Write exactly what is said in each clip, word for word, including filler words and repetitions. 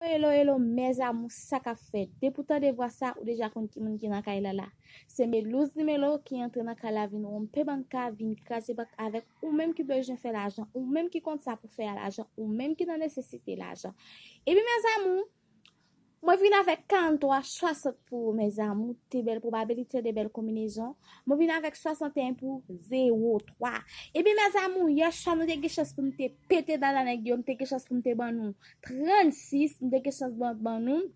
Hello, hello, mes amours, sa k ap fèt? Depi w tande vwa sa, ou deja konn ki moun ki nan kay la la. Se Melouse Dimelo ki antre nan kay la, vin wonpe bank la, vin kraze bank avèk ou menm ki bezwen fè lajan, ou menm ki konn sa pou fè a lajan, ou menm ki nan nesesite lajan. Ebyen, mes amours, mwen vin avèk karant twa swasant pou ou, mes amours. Te bèl pwobabilite, de bèl konbinezon. Mwen vin avèk swasanteyen pou zewo twa. Ebyen, mes amours, yè swa nou te gen chans pou nou te pete dada nèg yo, m te gen chans pou m te ban nou trannsis, m te gen chans ban, ban nou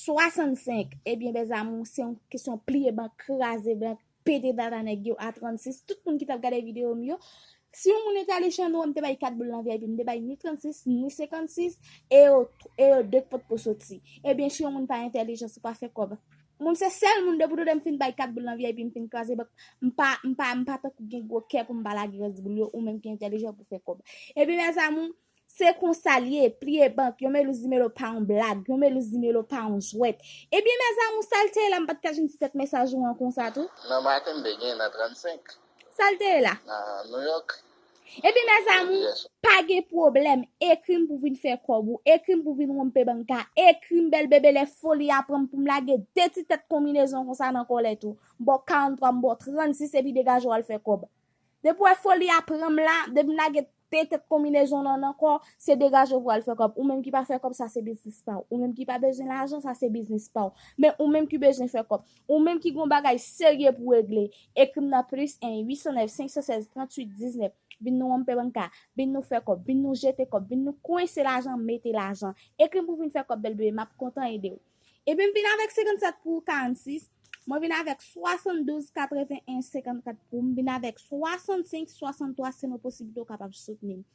swasannsenk. Ebyen, mes amours, se yon kesyon pliye bank, kraze bank, pete dada nèg yo a trannsis. Tout moun ki t ap gade videyo m yo, si yon moun entèlijan nou, m te bay kat boul nan V I P, m te bay ni trannsis, ni senkannsis, e yo, e yo de k potko soti. Ebyen, si yon moun pa entèlijan, se pa fè kòb. Mwen, se sèl moun depi w tande m fin bay kat boul nan V I P, m fin kraze bank, m pa, m pa, m pa tankou gen gwo kè pou m pa lage rès boul yo, ou menm ki entèlijan pou fè kòb. Ebyen, mes amours, se konsa l ye, pliye bank, yon Melouse Dimelo pa yon blag, yon Melouse Dimelo pa yon jwèt. Ebyen, mes amours, sa l te ye la, m pa t ka jwenn ti tèt mesaj ou an konsa tou. Nan maten, m te gen nan trannsenk. Sa l te ye la? Nan Nouyòk. Ebyen, mes amours, pa gen pwoblèm. Ekri m pou vin fè kòb ou. Ekri m pou vin wonpe bank la. Ekri m, bèl bebe, lè foli a pran m pou m lage de ti tèt konbinezon konsa nan kòlèt ou. M ba w karant twa, m ba w trannsis, epi degaje w al fè kòb. Depi w wè foli a pran m la, depi m lage de tèt konbinezon nan, nan kò, se degaje w pou al fè kòb. Ou menm ki pa fè kòb, sa se biznis pa w. Ou menm ki pa bezwen lajan, sa se biznis pa w. Men ou menm ki bezwen fè kòb, ou menm ki gen yon bagay serye pou w regle, ekri m nan plis en uit san nèf senk san sèz tranntuit diznèf. Vin nou wonpe bank la, vin nou fè kòb, vin nou jete kòb, vin nou kwense lajan, mete lajan. Ekri m pou vin fè kòb, bèl bebe, m ap kontan ede w. Ebyen, m vin avèk senkannsèt pou karannsis. Mwen vin avèk swasanndouz katreven en senkannkat pou m. Vin avèk swasannsenk swasanntwa, se nan posiblite w kapab soutni m.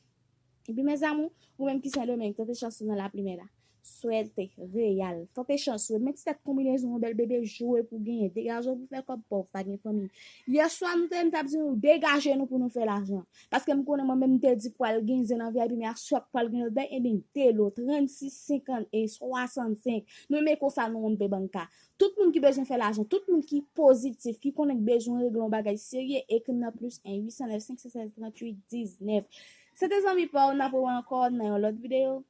Epi, mes amours, ou menm ki Sendomeng, tante chans ou nan laplimè la. Swète, reyal. Tante chans ou. Men ti tèt konbinezon, yon bèl bebe, jwe pou genyen. Degaje w pou fè kòb pa w, pa gen fanmi. Yè swa, nou te, m t ap di nou, degaje nou pou nou fè lajan. Paske m konnen mwen menm, m te di pral gen zen nan V I P, men aswè pral gen lòt bagay, ebyen, de lo, trannsis senkant e swasannsenk. Nou renmen konsa, nou wonpe bank la. Tout moun ki bezwen fè lajan, tout moun ki pozitif, ki konnen k bezwen regle yon bagay serye, ekri m nan plis en uit san nèf senk san sèz tranntuit diznèf. Se te zanmi pa w, n ap wè ankò nan yon lòt videyo.